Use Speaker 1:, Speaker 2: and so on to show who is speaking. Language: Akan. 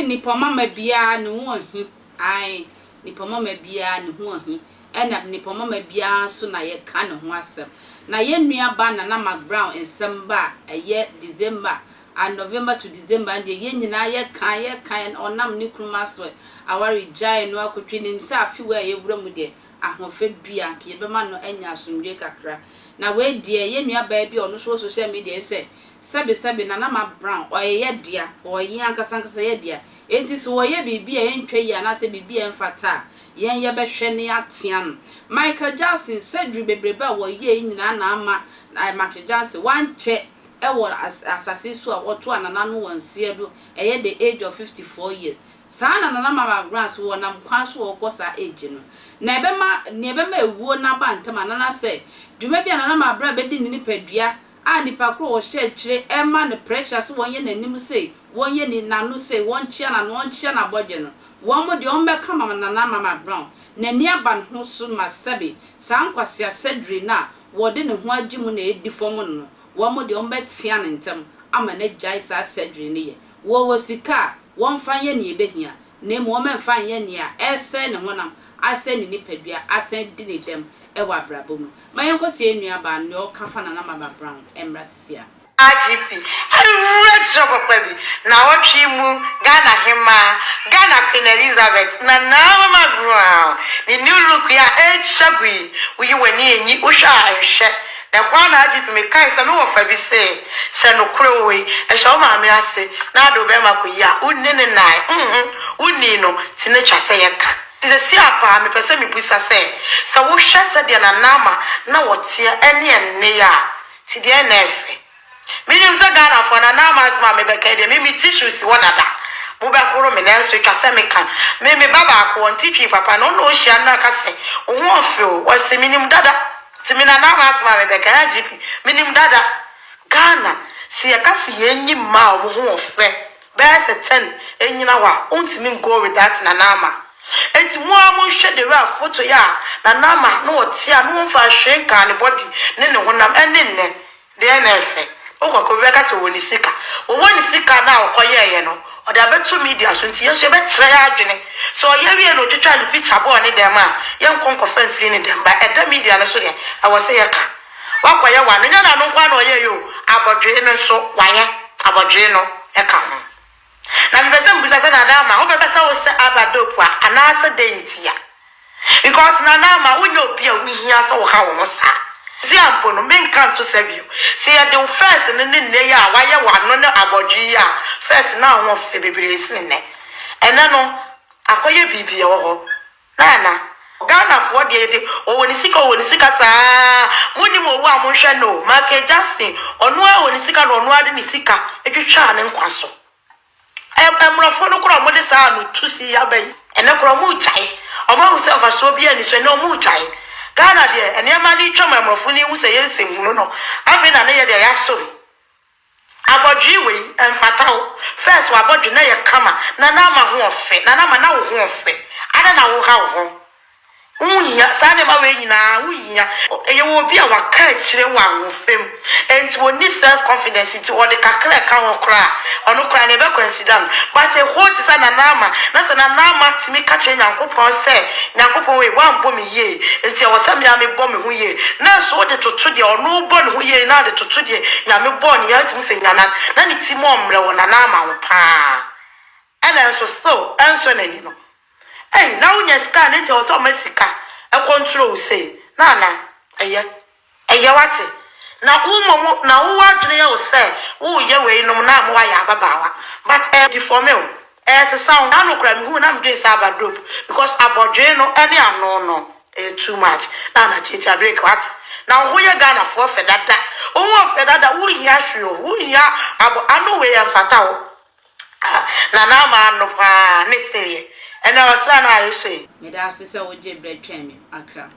Speaker 1: Yɛse nipa mama biara ne ho ahi, ae, nipa mama biara ne ho ahi, ɛna nipa mama biara nso na yɛka ne ho asɛm. Na yɛn nua ba Nana McBrown nsɛm ba a ɛyɛ December a November to December no deɛ yɛn nyinaa yɛka, yɛka, ɔnam ne kunu Maxwell aware gyae no akɔtwe nim sɛ afe wei a yɛwura mu deɛ ahoɔfɛ dua anka yɛbɛma no anya asomdwoe kakra. Na wei deɛ yɛn nua baa bi a ɔno nso wɔ social media yi sɛ sɛbe sɛbe Nana Ma Brown ɔyɛ yɛ dea, ɔyɛ yɛn ankasa ankasa yɛ dea. Enti sɛ ɔyɛ biribi a ɛntwa yie anaasɛ biribi a ɛmfata a, yɛn yɛbɛhwɛ na yɛatea no. Michael Jackson surgery bebrebe a wɔyɛe nyinaa na ama Michael Jackson wankyɛ wɔ asase so a wɔtoa Nana no wɔ nseɛ do, ɛyɛ the age of 54 years. Saa na Nana Mama Brown nso wɔnam kwan so wɔkɔ saa age no. Na ɛbɛma, nea ɛbɛma awuo no aba ntɛm anana sɛ, dwuma bi a Nana Mama Brown bɛdi ne nipadua a nipa koro a ɔhyɛ akyire ɛma no pressure sɛ wɔnyɛ n'anim sei, wɔnyɛ ne n'ano sei, wɔnkyea n'ano, wɔnkyea n'abɔdwe no, wɔn deɛ wɔbɛka ma Nana Mama Brown n'ani aba ne ho so ma sɛbe saa nkwasea surgery no a wɔde ne ho agye mu na ɛdi fam no no, wɔn deɛ wɔbɛtea no ntɛm ama no agyae saa surgery no yɛ. Wɔwɔ sika a, wɔmfa nyɛ nea ebehia, na mmom wɔmfa nyɛ nea ɛresɛe ne honam, asɛe ne nipadua, asan adi ne dɛm wɔ abrabɔ mu. Ma yɛnkɔtie yɛn nuabaa no nea ɔka fa Nana Maba Brown mmra sisi a.
Speaker 2: IGP, awerɛkyerɛ papa bi, naawɔtwe yi mu Ghana hemaa, Ghana Queen Elizabeth, Nana Ama Brown, ne new look yi a ɛretwa gu yi, woyi w'ani enyi, wohwɛ a nhwɛ. Na ɛhɔ ara na IGP mekae sɛ me wɔfa bi se, sɛ nokorɛ wɔ hɔ yi, ɛhyɛ wo maame ase na ade wo bɛrima kɔyi a, wonni ne nan, nhu, wonni no, nti na ɛtwa sɛ yɛka. Nti seesei ara paa mepɛ sɛ mebisa sɛ, sɛ wohwɛ sɛdeɛ Nana Ama na ɔteɛ ɛne ɛnnɛ yi a, nti deɛn na ɛfɛ? Menim sɛ Ghanafoɔ, Nana Ama asɛm a mebɛka yi deɛ, me me tissue si hɔ dada, mobɛhoro me nanso ɛtwa sɛ meka. Me me ba baako, ɔnte Twi papa, na ɔno na ɔhyia no na ɔka sɛ, wo ho ɔfɛ o, ɔse menim dada. Nti me nana ama asɛm a mebɛka yi IGP menim dada. Ghana sɛ yɛka sɛ yɛnyi mmaa a ɔmo ho ɔfɛ bɛyɛ sɛ ten ɛnyina hɔ a wontumi ngo with that Nana Ama. Nti mo ara monhwɛ the way a photo yi a Nana Ama na ɔte a na wɔmfaa hwee nkaa ne body ne ne honam ɛne nnɛ. Deɛn na ɛfɛ? Wokɔ kɔ obi bɛka sɛ ɔwɔ ne sika. Ɔwɔ ne sika no a ɔkɔyɛeɛ no, ɔde abɛto media so nti yɛn nso yɛbɛkyerɛ yɛn adwene. Sɛ ɔyɛ wie na ɔtwitwaa ne picture bɔɔ ne dɛm a, yɛnkɔ nkɔfa mfiri ne dɛm. But ɛda media no so deɛ, ɛwɔ sɛ yɛka. Wakɔyɛ w'ano, nyɛ n'ano nko ara na ɔyɛeɛ o, abɔdwee no nso wayɛ, abɔdwee no ka ho. Na mepɛ sɛ mebisa sɛ Nana Ama wopɛ sɛ wo sɛ Aba dope a anaasɛ dɛn ntia? Because Nana Ama wonyɛ obi a wohia sɛ woha wo ho saa. Sesia mpo no menka nto sa bio. Sɛ yɛde wo first no ne nnɛ yi a wayɛ w'ano ne abɔdwe yi a first na wo ho fɛ bebree sene nnɛ. Ɛnnɛ no akɔyɛ biribi ɛwɔ hɔ. Nana, Ghana foɔ deɛ yɛde ɔwɔ ne sika ɔwɔ ne sika saa monim owu a monhwɛ no o Michael Jackson ɔno ara wɔ ne sika na ɔno ara de ne sika twitwaa ne nkwa so ɛ mmorɔfo no koraa wɔde saa ano tu si yi aba yi ɛnɛ koraa wɔn regyae wɔn ahu sɛ mfasoɔ biara nni so ɛnɛ wɔn regyae Ghana deɛ nneɛma no retwam mmorɔfo no hu sɛ yɛn nsɛmhunu no afei na ne yɛ deɛ yɛasom. Abɔdwee wei ɛnfata wo. First w'abɔdwe na yɛ kama Nana ama ho ɔfɛ Nana ama na wo ho ɔfɛ adɛn na wo ha wo ho wo hia saa nneɛma wei nyinaa wo hia yɛwɔ obi a waka akyire wɔ ahoɔfɛ mu ɛnti ɔnni self confidence nti ɔde kakra ɛka ho koraa ɔno koraa no yɛbɛ consider no but ɛhɔ te sɛ Nana ama na sɛ Nana ama tumi ka kyerɛ Nyankopɔn sɛ Nyankopɔn wei woambɔ me yie nti ɛwɔ sɛ me ara mebɔ me ho yie na nso wode toto deɛ ɔno bɔ ne ho yie na wode toto deɛ Nyame bɔɔ no yie a wotumi sɛ Nyame na ne ti mu ɔmmerɛ wɔ Nana Ama ho paa ɛna nso still ɛnsɔ n'ani no ei na wonya sika a ne nti ɛwɔ sɛ ɔma sika ɛcontrol wo sei Nana ɛyɛ Ɛyɛ wate. Na wo mmom na wo w'adwene yɛ wo sɛ woreyɛ weinom na ama woayɛ ababaawa but ɛyɛ deforme wo, ɛresesa wo. Ano koraa mehuu na medwene sɛ aba dope because abɔdwee no ne ano no ɛyɛ too much. Na na tiatia break wate. Na wo ho yɛ Ghanafoɔ fɛ dada, wo ho ɔfɛ dada, wonhia hwee o, wonhia abɔ ano wei ɛmfata wo. Ah Nana ama ano paa ne sereɛ. Ɛnɛ ɔsra no ayɛ sei.
Speaker 1: Meda ase sɛ wogyee berɛ twɛn me, Accra.